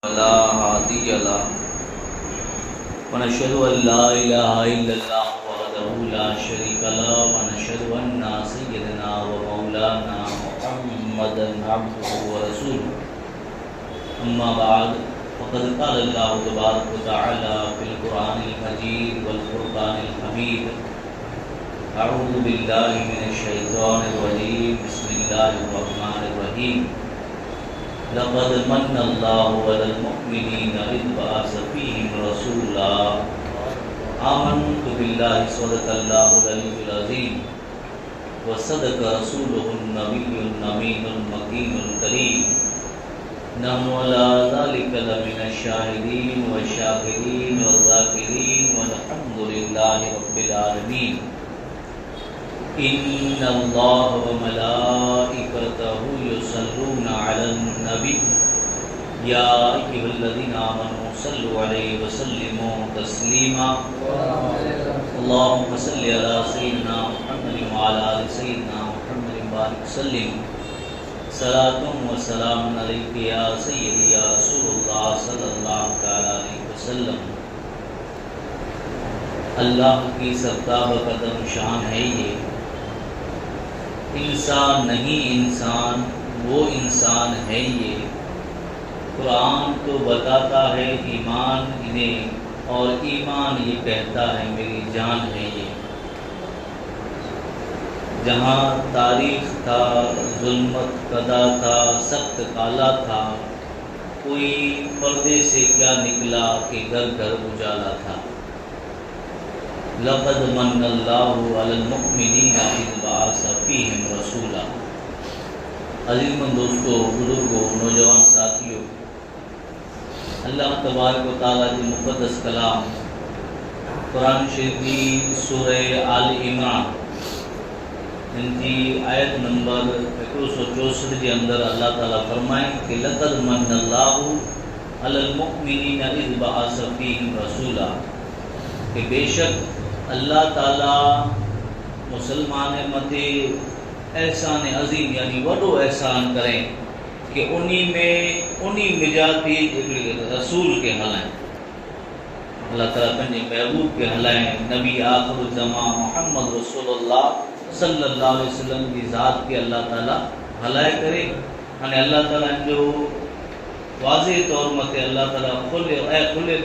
فلا هادي له ونشهد أن لا إله إلا الله وحده لا شريك له ونشهد أن سيدنا ومولانا محمدا عبده ورسوله. أما بعد، فقد قال الله تبارك وتعالى في القرآن المجيد والفرقان الحميد: أعوذ بالله من الشيطان الرجيم، بسم الله الرحمن الرحيم. لقد من الله على المؤمنين إذ بعث فيهم رسولا. آمنت بالله، صدق الله العلي العظيم وصدق رسوله النبي الأمين المكين الكريم. نحن على ذلك لمن الشاهدين والشاكرين والذاكرين والحمد لله رب العالمين. إن الله وملائكته يصلون على النبي يا أيها الذين آمنوا صلوا عليه وسلموا تسليما. اللهم صل على سيدنا محمد وعلى آل سيدنا محمد بارك وسلم. صلاة وسلام عليك يا سيدي يا رسول الله صلى الله تعالى عليه وسلم. अल्लाह की सरताब कदम शान है ये, इंसान नहीं इंसान वो इंसान है ये। कुरान तो बताता है ईमान इन्हें, और ईमान ये कहता है मेरी जान है ये। जहाँ तारीख था जुल्मत कदा था सख्त काला था, कोई पर्दे से क्या निकला कि घर घर उजाला था। लक़द मन्नल्लाहु अलल मुमिनीना is बअस फ़ीहिम रसूला। अज़ीज़मंद दोस्तों, बुज़ुर्गों, नौजवान साथियों, अल्लाह तबारक व तआला जे मुक़द्दस कलाम क़ुरान शरीफ़ जी सूरह आल इमरान इन जी आयत नंबर 164 जे अंदरि अल्लाह ताला फ़रमाए कि लक़द मन्नल्लाहु अलल मुमिनीना is बअस फ़ीहिम रसूला, कि बेशक अल्लाह ताला मुसलमान मथे एहसान अज़ीम यानी वॾो एहसान करे कि उन्ही में उन्ही मिजाती रसूल खे हलाए, अल्लाह ताला पंहिंजे महबूब खे हलाए, नबी आख़िर ज़मा मोहम्मद रसूलुल्लाह सल्लल्लाहु अलैहि वसल्लम जी ज़ात खे अल्लाह ताला हलाए करे। हाणे अल्लाह ताला हिन जो वाज़े तौर मथे अल्लाह ताला खुले ऐं खुले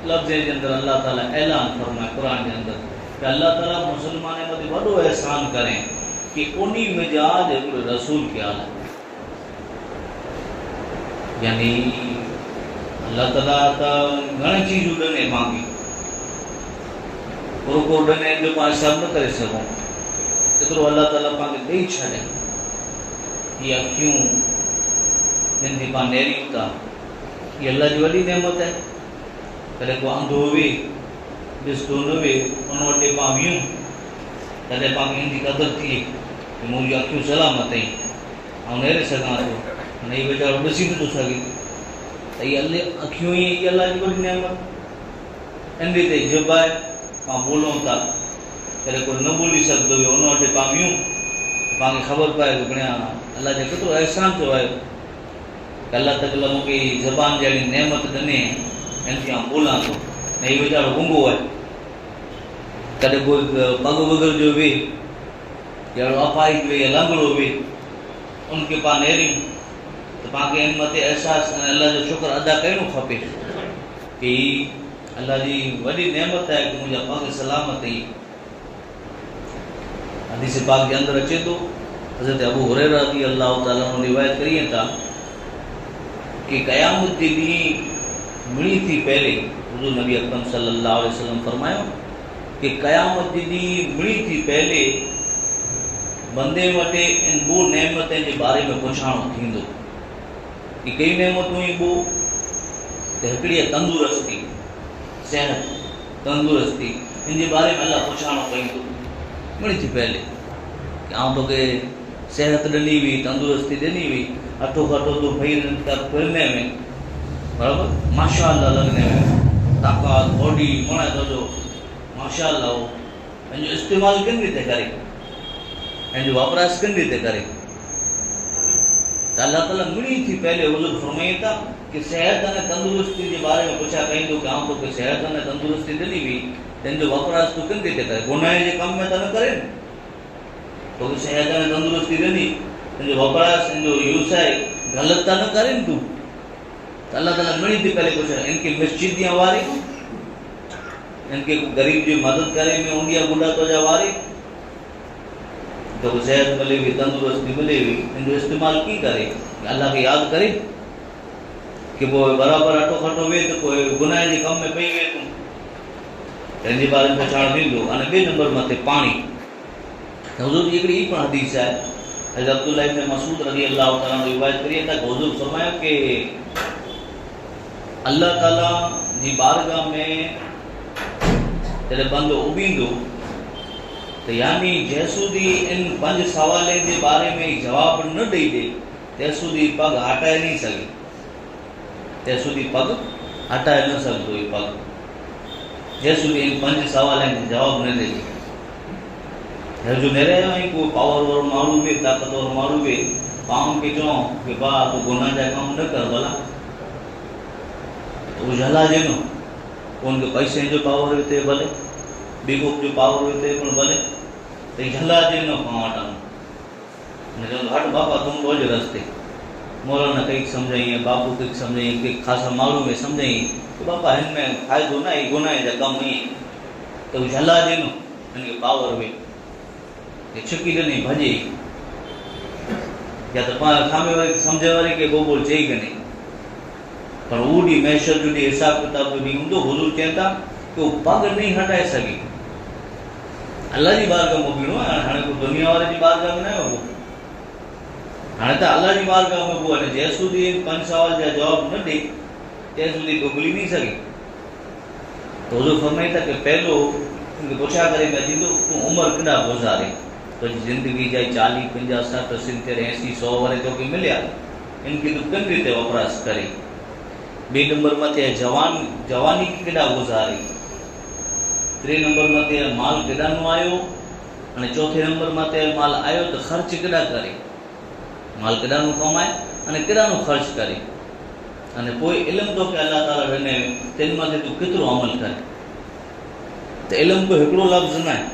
लफ़्ज़ जे अंदरि अल्लाह ताला ऐलान फ़रमाए क़ुरान जे अंदरि कि अल्लाह ताला मुसलमान मथे वॾो एहसान करे कि उन्ही मिजाज हिकिड़ो रसूल खे हलाए। यानी अल्लाह ताला त घणे चीज़ूं ॾिने पाण खे, को को ॾिने जो पाण हिसाबु न करे सघूं, एतिरो अल्लाह ताला पाण खे ॾेई छॾे। इहे अखियूं जिन खे पाण नेरियूं था, इहा अल्लाह जी वॾी नेमत आहे। कॾहिं को अंधो हुए, ॾिसंदो न हुए, उन वटि पाण वियूं, तॾहिं पाण खे हिन जी क़दुरु थिए की मुंहिंजी अखियूं सलामत आहिनि, ऐं नेरे सघां थो, हाणे हीउ वीचारो ॾिसी नथो सघे, त इहा अखियूं ई इहा अल्लाह जी वॾी नेमत। इन ते जिभ आहे, पाण ॿोलूं था, कॾहिं कोई न ॿोली सघंदो हुए, उन वटि पाण वियूं त पाण खे ख़बर पए त भणिया अल्लाह जो केतिरो अहसान थियो आहे की अल्लाह ताला मूंखे ज़बान जहिड़ी नेमत ॾिनी, हिन खे आउं ॿोलां थो। ऐं हीउ वीचारो गुंगो आहे, कॾहिं कोई पग वग़ैरह जो हुए, अहिड़ो अपाहिज हुए या लंगड़ो हुए, उनखे पाण नेरियूं त पाण खे हिन मथे अहसासु ऐं अल्लाह जो शुक्र अदा करणो खपे की अल्लाह जी वॾी नेमत आहे की मुंहिंजा पग सलामत आहिनि। हदीस पाक जे अंदरि अचे थो, हज़रत अबू हुरैरा रज़ी अल्लाह ताला रिवायत करी था कि क़यामत जे ॾींहुं मिणी थी पहले हुज़ूर नबी अकरम सल्लल्लाहु अलैहि वसल्लम फ़रमायो कि क़यामत जे ॾींहुं मिणी थी पहले बंदे वटि इन ॿ नेमतनि जे बारे में पुछाणो थींदो कि कई नेमतूं हुई ॿ, त हिकिड़ी आहे तंदुरुस्ती, सिहत, तंदुरुस्ती, इन जे बारे में अल्लाह पुछाणो कंदो मिणी थी पहले कि आउं तोखे सिहत ॾिनी हुई, तंदुरुस्ती ॾिनी हुई, अठो खटो तूं फिरने में बराबरि माशा लॻने में ताक़त बॉडी वणे थो जो माशा पंहिंजो इस्तेमालु किन रीति करे, पंहिंजो वापराश किन रीति करे। त अल्लाह ताला मिणी थी पहले हुज़ूर फ़रमाई था કે સેહત અને તંદુરસ્તી જે બારે में पुछा कईंदो કે आउं तोखे सेहत અને તંદુરસ્તી ॾिनी हुई, तंहिंजो वपराश तूं किन रीते करे? गुनाह जे कम में त न करे न। तोखे सेहत અને तंदुरुस्ती ॾिनी, तंहिंजो वपराश, तंहिंजो यूज़ आहे, ग़लति त न करे न तूं। त अलाह ताला मिणी थी पहले पुछे, इनकी मस्जिद या वारी, इनके गरीब जी मदद करे में उंडिया गुंडा तो जा वारी, तोखे सेहत मिली हुई, तंदुरुस्ती मिली हुई, इनजो इस्तेमाल कीअं करे? अलाह खे यादि करे कि पोइ बराबरि अटो खटो वे त पोइ गुनाह जे कम में पई वे तूं, तंहिंजे बारे में पुछाणो थींदो। अने ॿिए नंबर मथे पाणी। हुज़ूर जी हिकिड़ी पण हदीस आहे, हज़रत अब्दुल्ला इब्न मसूद रज़ी अल्लाह तआला रिवायत करी था, हुज़ूर फरमायो कि अल्लाह ताला जी बारगाह में जॾहिं बंदो उभींदो त यानी जंहिं इन पंज सवालनि जे बारे में जवाब न ॾेई ॾे, तंहिं पग हटाए नहीं सघे, तंहिं पग हटाए न सघंदो इहो पग, जंहिं इन पंज सवालनि जे जवाब न ॾे। जो नेरे आयो आहीं, को पावर वारो माण्हू बि, ताक़त वारो माण्हू बि, पाण खे चओ कि भाउ तूं गुनाह जा कम न कर भला, त उहो झलाजे न। पोइ हुनखे पैसे जो पावर हुए भले, ॿी जो पावर हुए पण भले, त झलाजे न पाण वटां। चवंदो हट बापा, तुम रोज रस्ते। मौलाना कंहिंखे सम्झाई, बापू कंहिंखे सम्झाई, कंहिं ख़ासि माण्हू में सम्झाई कि बापा हिन में फ़ाइदो न आहे, गुनाह जा कम ईअं, त उहो झलाजे न। हिनखे पावर हुए छिकी ॾिनी भॼे, या त पाण साम्हूं वारे सम्झ वारे खे ॿोल चई कने, पर उहो ॾींहुं महशर जो ॾींहुं, हिसाब किताब जो ॾींहुं हूंदो। हुज़ूर चयनि था कि उहो पग नहीं हटाए सघे। अलाह जी बारगाह में बीहणो आहे, हाणे को दुनिया वारे जी बारगाह में न आयो, हाणे त अलाह जी बारगाह में उहो, जंहिं सुधी पंज सवाल जा जवाब न ॾे, तंहिं सुधी डुबली नहीं सघे। त हुज़ूर फरमाई था कि पहिलो पुछा करे में अची तूं उमिरि केॾा गुज़ारे, तुंहिंजी ज़िंदगी जा 40 50 60 70 80 100 वरे तोखे मिलिया, इनखे तूं किन रीते वपराश करे। ॿिए नंबर मथे जवान जवानी केॾा गुज़ारी, टे नंबर मथे माल केॾां आयो, अने चौथे नंबर मथे माल आयो त ख़र्च केॾा करे, माल केॾां कमाए अने केॾां ख़र्च करे, अने पोइ इल्मु तोखे अलाह ताला ॾिने तंहिं मथे तूं केतिरो अमल करे। त इल्मु को हिकिड़ो लफ़्ज़ न आहे,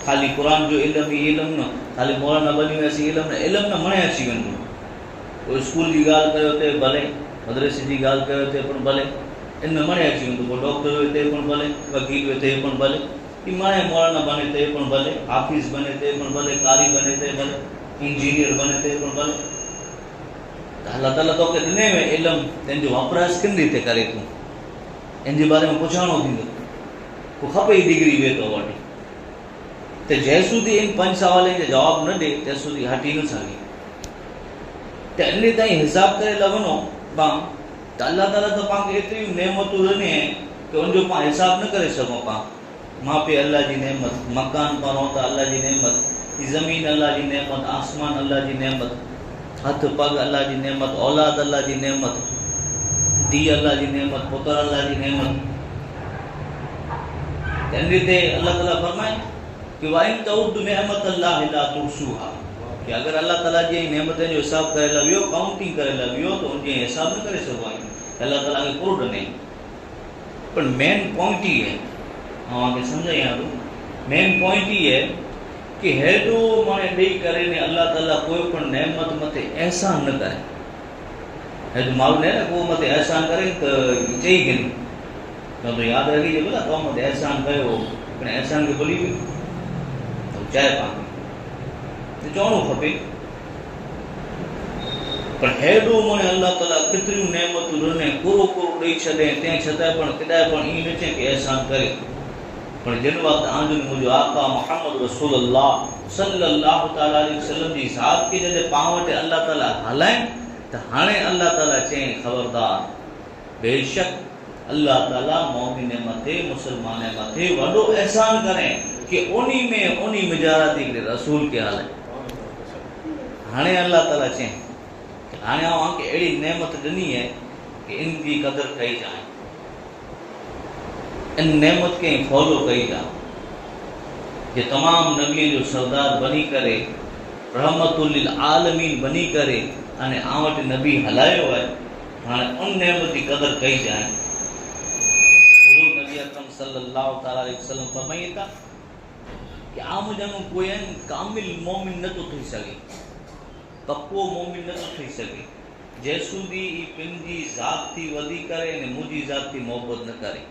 ख़ाली क़ुर जो इल्मु ई इल्मु न, ख़ाली मौलाना बणी वियासीं इल्मु न, इल्मु न मणे अची वेंदो। पोइ स्कूल जी ॻाल्हि कयो त भले, मदरसे जी ॻाल्हि कयो त पण भले, इन में मणे अची वेंदो। पोइ डॉक्टर हुए ते पण भले, वकील हुए ते पण भले, ई मणे मौलाना बणे ते पण भले, हाफ़िज़ बणे ते पण भले, कारी बणे ते भले, इंजीनियर बणे ते पण भले। त अलाह ताला तोखे ॾिने में इल्मु, तंहिंजो वपराश किन रीते करे तूं, इन जे बारे में पुछाणो थींदो। पोइ खपे ई डिग्री वे तो वठि, त जंहिं सुधी इन पंज सवालनि जा जवाब न ॾे, तंहिं सुधी हटी न सघे। त इन ताईं हिसाब करे लॻंदो पाण त अलाह ताला त पाण खे एतिरियूं नेमतूं ॾिनी आहिनि की उनजो पाण हिसाब न करे सघूं। पाण मां पीउ अलाह जी नेमत, मकान पाण त अलाह जी नेमत, ज़मीन अलाह जी नेमत, आसमान अलाह जी नेमत, हथ पग अलाह जी नेमत, औलाद अलाह जी नेमत, धीउ अलाह जी नेमत, पुत्र अलाह जी नेमत। त इन रीते अलाह ताला फरमाए कि वाइन तउद नेमत अल्लाह ला तुहसूहा, कि अगरि अलाह ताला जी नेमतनि जो हिसाब करे लॻियो, काउंटिंग करे लॻियो, त उनजे हिसाब न करे सघो आहियूं, अलाह ताला खे पूरो ॾिने। पण मेन पॉइंट ई आहे, तव्हांखे सम्झायां थो, मेन पॉइंट ई आहे कि हेॾो माणे ॾेई करे ने अलाह ताला कोई पण नेमत मथे अहसान न करे। हेॾो माण्हू न को मथे अहसान करे त चई गिनी, त यादि रखी जे भला तो मथे अहसान कयो, पण अहसान खे भुली वियो त चाहे पाण खे चवणो खपे। पण हेॾो माणे अलाह ताला केतिरियूं नेमतूं ॾिने, कोरो कोरो ॾेई छॾे, तंहिं छतां पण केॾां पण ईअं न चए की अहसान करे। पण जिन वक़्तु आंजुनि मुंहिंजो आक़ा मोहम्मद रसूलुल्लाह सल्लल्लाहु ताला अलैहि वसल्लम जी ज़ात खे जॾहिं पाण वटि अलाह ताला हलाइनि, त हाणे अलाह ताला चयईं ख़बरदार, बेशक अलाह ताला मोमिन मथे, मुसलमान मथे वॾो अहसान करे कि उन्ही में उन्ही मिजाराती हिकिड़े रसूल खे हलाए। हाणे अलाह ताला चयईं कि हाणे आउं तव्हांखे अहिड़ी नेमत ॾिनी आहे कि इन जी क़दर कई जाए, इन नेमत खे फॉलो कई जाए। जे तमामु नबीअ जो सरदार बणी करे, रहमतुल आलमीन बणी करे अने आउं वटि नबी हलायो आहे, هاڻي ان نعمت جي قدر ڪئي جانء. حضور نبي اڪرم صلّي الله تعالٰي عليه وسلّم فرمائين ٿا ڪي عام جانو ڪوئي ڪامل مؤمن نه ٿو ٿي سگهي، پڪو مؤمن نه ٿو ٿي سگهي، جيسودي اي پنهنجي ذات ٿي وڌي ڪري ۽ منهنجي ذات ٿي محبت نه ڪري.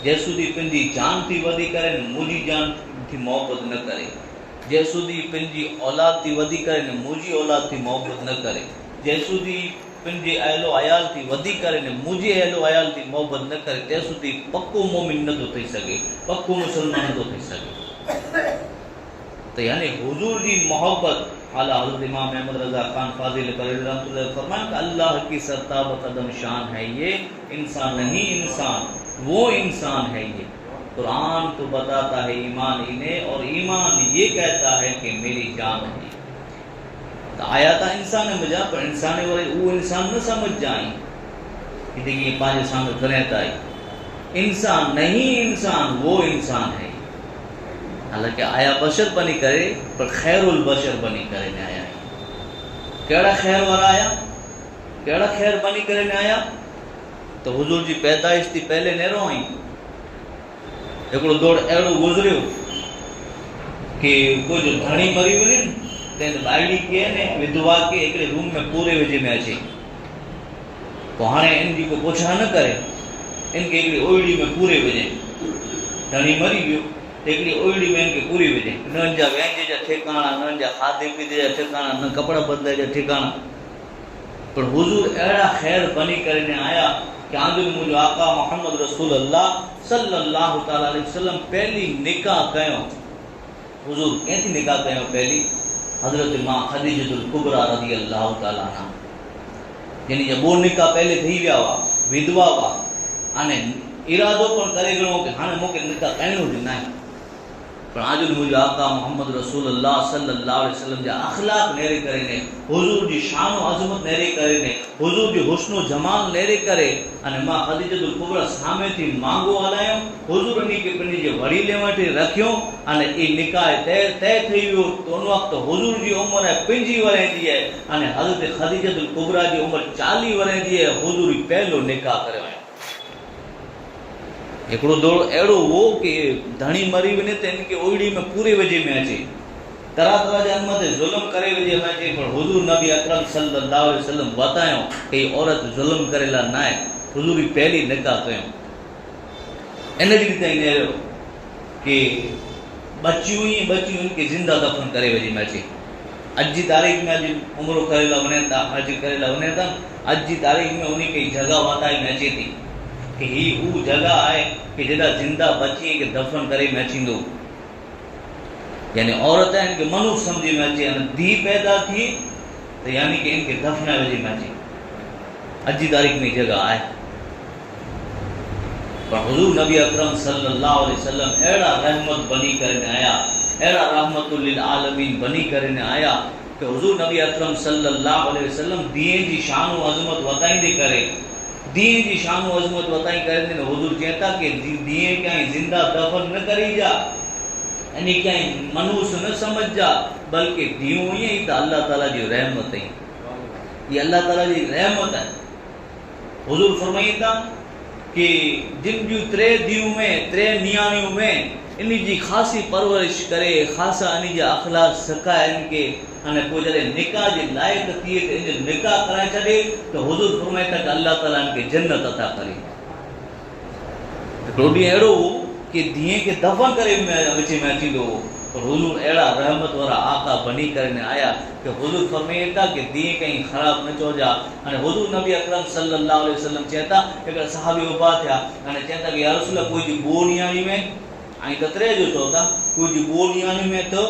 جيسودي پنهنجي جان ٿي وڌي ڪري ۽ منهنجي جان ٿي محبت نه ڪري. جيسودي پنهنجي اولاد ٿي وڌي ڪري ۽ منهنجي اولاد ٿي محبت نه ڪري. جيسودي پنهنجي اهل و عيال ٿي وڌي ڪري ۽ منهنجي اهل و عيال ٿي محبت نه ڪري تيسودي پڪو مؤمن نه ٿو ٿي سگهي، پڪو مسلمان نه ٿو ٿي سگهي. ته يعني حضور جي محبت اعليٰ حضرت امام احمد رضا خان فاضل بريلوي رحمة الله عليه فرمايو ته الله ڪي سرتاب قدم شان هي يه انسان نهين انسان وو انسان هي يه قرآن تو بتاتا هي ايمان انهي اور ايمان يه ڪهتا هي ڪه ميري جان هي ته آيا ته انسان مجا پر انسان وري اهو انسان نه سمجهجائين هتي ڪيئن پنهنجي سامهون ڪرين ٿا انسان نهين انسان وو انسان هي حالانڪه آيا بشر بني ڪري پر خير البشر بني ڪري نه آيا آهن. ڪهڙا خير وارا آيا؟ ڪهڙا خير بني ڪري نه آيا؟ ته حضور جي پيدائش ٿي پهلي نيرو آئين. هڪڙو دور اهڙو گذريو ڪي ڪو جو ڌڻي مري وڃي تنهن ٻائڙي ڪي نه وڌوا ڪي هڪڙي روم ۾ پوري وجهي ۾ اچي پوء هاڻي ان جي ڪو پڇا نه ڪري، ان کي هڪڙي اوئڙي ۾ پوري وجهين. ڌڻي مري ويو ته هڪڙي اوئڙي ۾ ان کي پوري وجهين. نه ان جا وهنجي جا ٺڪاڻا، نه ان جا کاڌي پيتي جا ٺڪاڻا، نه ڪپڙا بدلائي جا ٺڪاڻا. پر حضور اهڙا خير بني ڪري نه آيا ڪه آندل منهنجو آقا محمد رسول الله صلي الله تعالٰي عليه وسلم پهلي نڪاح ڪيو. حضور ڪنهن ٿي نڪاح ڪيو پهلي؟ حضرت ماء خديجة الڪبريٰ رضي الله تعالٰي عنها. يعني جا ٻه نڪاح پهلي ٿي ويا هئا، وڌوا هئا، اني ارادو پڻ ڪري گهڻو ڪي هاڻي مون کي نڪاح ڪرڻو جو ناهي. پر آجل منهنجو آقا محمد رسول الله صلي الله عليه وسلم جا اخلاق نيري ڪري ني، حضور جي شان و عظمت نيري ڪري ني، حضور جي حسن و جمال نيري ڪري اني مان خديجة الڪبريٰ سامهين ٿي مانگو هلايو، حضور انهي کي پنهنجي جي وڙي ليوٺي رکيو اني اي نڪاح طئي طئي ٿي ويو ته ان وقت حضور جي عمر آهي پنجي ورهين جي آهي اني حضرت خديجة الڪبريٰ جي عمر چاليهه ورهين جي آهي حضور ئي پهلو نڪاح ڪريو آهي. هڪڙو دور اهڙو هو ڪي ڌڻي مري وڃي ته ان کي اوئڙي ۾ پوري وجهي ۾ اچي طرح طرح جا ان مٿي ظلم ڪري وجهي ۾ اچي پر حضور نبي اڪرم صلي الله عليه وسلم وتايو ڪي عورت ظلم ڪري لا ناهي حضور ئي پهلي نڪاح ڪيو ان جي تائين نيريو ڪي ٻچيون ئي ٻچيون ان کي زنده دفن ڪري وجهي ۾ اچي اڄ جي تاريخ ۾ اڄ عمرو ڪري لا وڃن ٿا حج ڪري لا وڃن ٿا اڄ جي تاريخ ۾ انهي کي جڳهه واتائي ۾ اچي ٿي ڪي هي هو جڳهه آهي ڪي جيڏا زنده بچي کي دفن ڪري ۾ اچيندو يعني عورت ان کي منحوس سمجهي ۾ اچي ان ڌي پيدا ٿي ته يعني ڪي ان کي دفنائي وجهي ۾ اچي اڄ جي تاريخ ۾ جڳهه آهي پر حضور نبي اڪرم صلي الله عليه وسلم اهڙا رحمت بني ڪري نه آيا، اهڙا رحمت للعالمين بني ڪري نه آيا ڪه حضور نبي اڪرم صلي الله عليه وسلم دين جي شان و عظمت وتائيندي ڪري دين جي شان و عظمت وتائين ڪري نه حضور چين ٿا ڪه دين کي ائين زنده دفن نه ڪري جا يعني کي ائين منحوس نه سمجھ جا بلڪه ديون ائين ئي ته الله تعالي جي رحمت ائين هي الله تعالي جي رحمت آهي. حضور فرمائين ٿا ڪي جن جون تري ڌيئون ۾ تري نياڻيون ۾ انهي جي خاصي پرورش ڪري خاصا انهي جا اخلاق سکائي ان کي ۽ پوء جڏهن نڪاح جي لائق ٿئي ته ان جو نڪاح ڪرائي ڇڏي ته حضور فرمائين ٿا ڪي الله تعالي ان کي جنت عطا ڪري. هڪڙو ڏينهن اهڙو هو ڪي ڌيئن کي دفن ڪري وچ ۾ اچيندو هو پر حضور اهڙا رحمت وارا آقا بني ڪري نه آيا ڪي حضور فرمائين ٿا ڪي ڌيئن کي ائين خراب نه چئجا هاڻي حضور نبي اڪرم صلي الله عليه وسلم چين ٿا هڪڙا صحابي اڀا ٿيا هاڻي چين ٿا ڪي يا رسول الله ڪوئي جي ٻو نياڻي ۾ ائين ته تري جو چئو ٿا ڪوئي جي ٻو نياڻي ۾ اٿو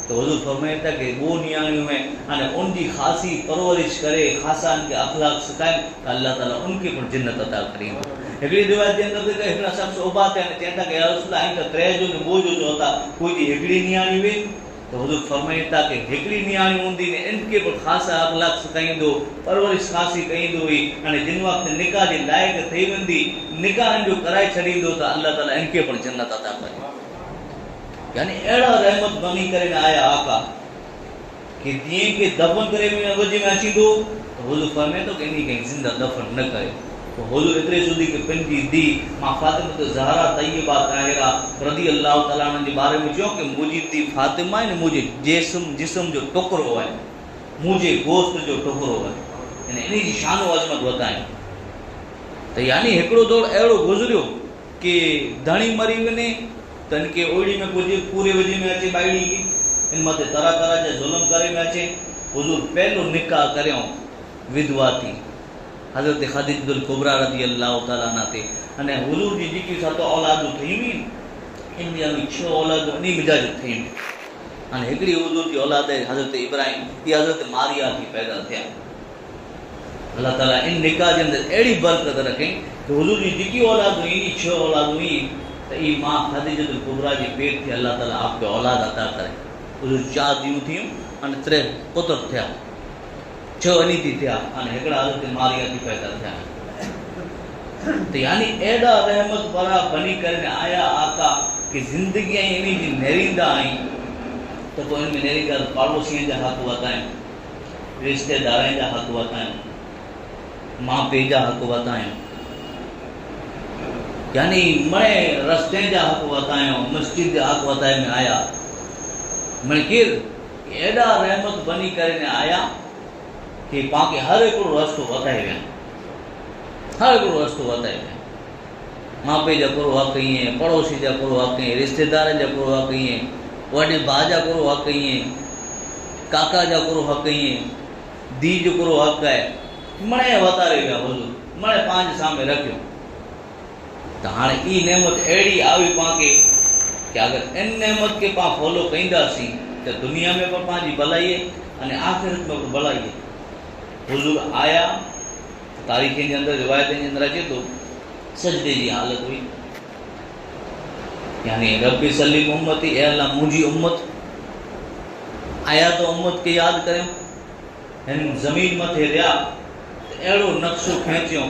ته حضور فرمائين ٿا ڪي ٻو نياڻيون ۾ هاڻي ان جي خاصي پرورش ڪري خاصا ان کي اخلاق سکائين ته الله تعالي ان کي پڻ جنت عطا ڪريندو. هڪڙي روايت جي اندر ته هڪڙا شخص اڀا ٿيا ۽ چين ٿا ڪي يا رسول الله ائين ته تري جو نه ٻو جو چئو ٿا ڪوئي جي هڪڙي نياڻي هئي ته حضور فرمائين ٿا ڪي هڪڙي نياڻي هوندي نه ان کي پڻ خاصا اخلاق سکائيندو پرورش خاصي ڪئيندو هئي هاڻي جن وقت نڪاح جي لائق ٿئي ويندي نڪاح ان جو ڪرائي ڇڏيندو ته الله تعالي ان کي پڻ جنت عطا ڪري. يعني اهڙا رحمت بني ڪري نه آيا آقا ڪي دين کي دفن ڪري وجهه ۾ اچيندو ته ته حضور فرمائي ٿو ڪه انهي کي زنده دفن نه ڪريو. پوء حضور ايتري سڌي ڪه پنهنجي ڌيء مان فاطمة الزهرا طيبه طاهره رضي الله تعالٰي عنها جي باري ۾ چيو ڪه منهنجي ڌيء فاطمه آهي نه منهنجي جسم جسم جو ٽڪرو آهي، منهنجي گوشت جو ٽڪرو آهي. يعني انهي جي شان و عظمت وڌائين. ته يعني هڪڙو دور اهڙو گذريو ڪه ڌڻي مري وڃي ته ان کي اوڙي ۾ ڪجهه پوري وجهي ۾ اچي ٻائڙي کي ان مٿي طرح طرح جا ظلم ڪري ۾ اچي. حضور پهلو نڪاح ڪريائون وڌوا ٿي حضرت خديجة الڪبريٰ رضي الله تعالٰي عنها تي اني حضور جي جيڪي ست اولادون ٿيون هيون ان ۾ اوهين ڇهه اولادون انهي مزاج جون ٿيون اني هڪڙي حضور جي اولاد آهي حضرت ابراهيم اها حضرت ماريا ٿي پيدا ٿيا. الله تعاليٰ ان نڪاح جي اندر اهڙي برڪت رکي ته حضور جي جيڪي اولاد هئي انهي ڇهه اولادون هئي ته اهي ماء خديجة الڪبريٰ جي پيٽ ٿي الله تعاليٰ آپ کي اولاد عطا ڪري. حضور چار ڌيئون ٿيون ۽ ٽي پتر ٿيا. ڇهه انهي ٿي ٿيا ۽ هڪڙا حضرت ماريه ٿي پيدا ٿيا. ته يعني اهڙا رحمت ڀرا بني ڪري آيا آقا ڪي زندگي ۽ انهي جي نهريندا آهين ته پوء ان ۾ نهريندا ته پاڙوسين جا حق وتايون. رشتيدارن جا حق وتايون، ماء پيء جا حق وتايون، يعني مڙئي رستي جا حق وتايون، مسجد جا حق وتائي ۾ آيا، مڙئي ڪير ايڏا رحمت بني ڪري نه آيا ڪي پان کي هر هڪڙو رستو وتائي ويا، هر هڪڙو رستو وتائي ويا. ماء پيء جا ڪرو حق ائين، پڙوسي جا ڪرو حق ائين، رشتيدارن جا ڪرو حق ائين، وڏي ڀاء جا ڪرو حق ائين، ڪاڪا جا ڪرو حق ائين، ڌيء جو ڪرو حق آهي. مڙئي وتاري ويا حضور، مڙئي پنهنجي سامهون رکيو ته هاڻي اي نعمت اهڙي آوي پان کي ڪي اگر ان نعمت کي پان فالو ڪينداسين ته دنيا ۾ به پنهنجي ڀلائي آهي ۽ آخرت ۾ به ڀلائي آهي. حضور آيا ته تاريخن جي اندر روايتن جي اندر اچي ٿو سجدي جي حالت هئي يعني رب سلم امتي اي الله منهنجي امت آيا ته امت کي ياد ڪريو هن زمين مٿي رهيا ته اهڙو نقشو کينچيو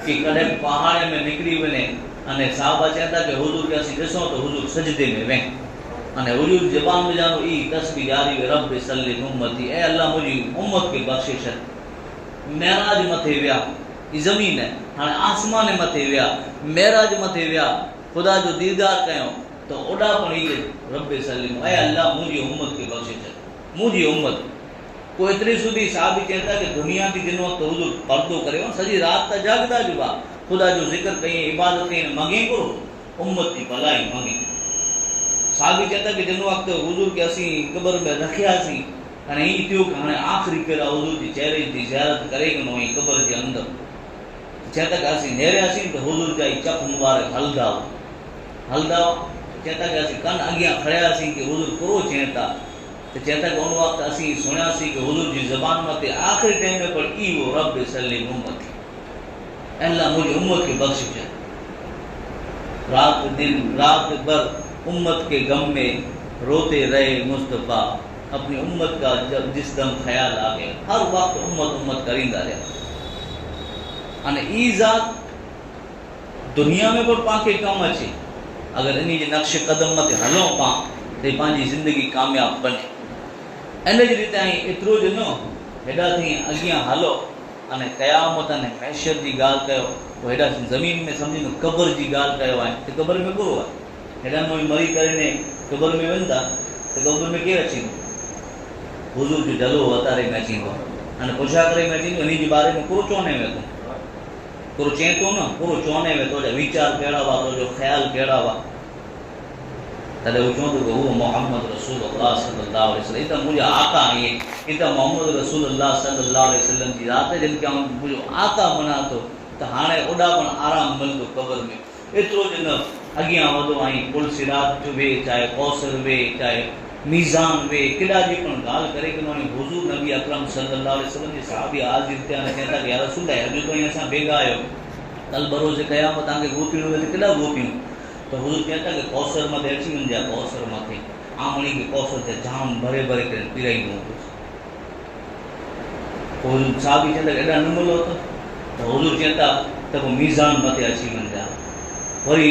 ڪي ڪڏهن پهاڙي ۾ نڪري وڃي اني صحابه چون ٿا ڪي حضور کي اسين ڏسون ته حضور سجدي ۾ وين اني حضور زبان ۾ جانو اي تسبيح جاري وي رب سلم امتي اي الله منهنجي امت کي بخشي ڇڏ معراج مٿي ويا، هي زمين هاڻي آسمان مٿي ويا، معراج مٿي ويا، خدا جو ديدار ڪيو ته اوڏا پڻ هي رب سلم، اي الله منهنجي امت کي بخشي ڇڏ، منهنجي امت. پوء ايتري سڌي صحابي چين ٿا ڪه دنيا تي جن وقت حضور پردو ڪريو سڄي رات ته جاڳدا جبا خدا جو ذڪر ڪيئين عبادت ڪيئين مڱين ڪرو امت جي ڀلائي مڱين. صحابي چين ٿا ڪه جن وقت حضور کي اسين قبر ۾ رکياسين هاڻي ائين ٿيو ڪه هاڻي آخري ڦيرا حضور جي چهري جي زيارت ڪري گنو ۽ قبر جي اندر چئن ٿا ڪه اسين نهرياسين ته حضور جا هي چپ مبارڪ هلدا هئا هلدا هئا چئن ٿا ڪه اسين ڪن اڳيان کڙياسين ڪه حضور ڪرو چئن ٿا ته چئن ٿا ڪه ان وقت اسين سڻياسين ڪه حضور جي زبان مٿي آخري ٽائيم ۾ پڙ اهو رب سلم امتي اي الله منهنجي امت کي بخش ڇڏ رات دن رات بر امت ڪي غم ۾ روتي رهي مصطفيٰ اپني امت ڪا جب جس دم خيال آ گيا هر وقت امت امت ڪريندا رهيا ان اي ذات دنيا ۾ به پان کي ڪم اچي اگر انهي جي نقش قدم مٿي هلون پان ته پنهنجي زندگي ڪامياب بني ان جي ريت ۽ ايترو جو نه هيڏا ٿي اڳيان هلو ان قيامت ان محشر جي ڳالهه ڪيو پوء هيڏا زمين ۾ سمجهي نو قبر جي ڳالهه ڪيو آهي ته قبر ۾ ڪو آهي هيڏانهن موئي مري ڪري ني قبر ۾ وڃ ٿا ته قبر ۾ ڪير اچي ويندو؟ حضور جو جلوو وتاري ۾ اچي ويندو ان پڇا ڪري ۾ اچي ويندو انهي جي باري ۾ ڪورو چوني ويندو ڪورو چئين ٿو نه ڪورو چوني ويندو جا ويچار ڪهڙا هئا تو جو خيال ڪهڙا هئا تڏهن هو چوندو ته هو محمد رسول الله صلي الله عليه وسلم هي ته منهنجا آقا آهي هي ته محمد رسول الله صلي الله عليه وسلم جي ذات جن کي آئون منهنجو آقا مڃان ٿو ته هاڻي اوڏا پڻ آرام ملندو قبر ۾ ايترو جو نه اڳيان وڌو ۽ پل صراط وي چاهي ڪوثر وي چاهي ميزان وي ڪيڏا جي پڻ ڳالهه ڪري ڪنو ۽ حضور نبي اڪرم صلي الله عليه وسلم جي صحابي حاضر ٿيا ۽ چين ٿا ڪه يا رسول الله اڄ تائين اسان ڀيڳا آهيو ڪل بروز قيامت توهان کي غوطيون ڏنو ته ڪيڏا غوطيون ته حضور چين ٿا ڪه ڪوثر مٿي اچي وڃجا ڪوثر مٿي آمڻي کي ڪوثر جا جام ڀري ڀري ڪري پيرائيندو هوندس پوء حضور صحابي چين ٿا ڪه ايڏا نه ملو ته ته حضور چين ٿا ته پوء ميزان مٿي اچي وڃجان. وري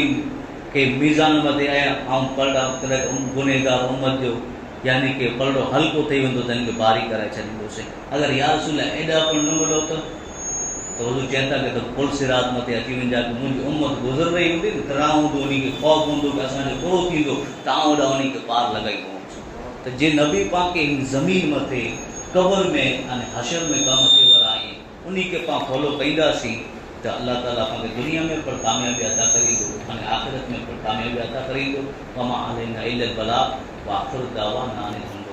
ڪي ميزان مٿي آيا، آئون پرڏا ڪڏهن گنهگار امت جو يعني ڪي پلڙو هلڪو ٿئي ويندو ته هن کي باري ڪرائي ڇڏيندوسين. اگر يا رسول الله ايڏا پڻ نه ملو ته؟ ته حضور چين ٿا ڪي ته پل صراط مٿي اچي وڃجا ڪي منهنجي امت گذر رهي هوندي نه ڊراء هوندو انهي کي خوف هوندو ڪي اسان جو برو ٿيندو ته آئون اوڏانهن انهي کي پار لڳائيندو هوندس ته جي نبي پاڪ کي هن زمين مٿي قبر ۾ ۽ حشر ۾ ڪم اچي ورا ۽ انهي کي پان فالو ڪئينداسين ته الله تعالي اسان کي دنيا ۾ پڻ ڪاميابي عطا ڪريندو ۽ آخرت ۾ پڻ ڪاميابي عطا ڪريندو وما علينا الا البلاغ واخر دعوانا ان الحمد.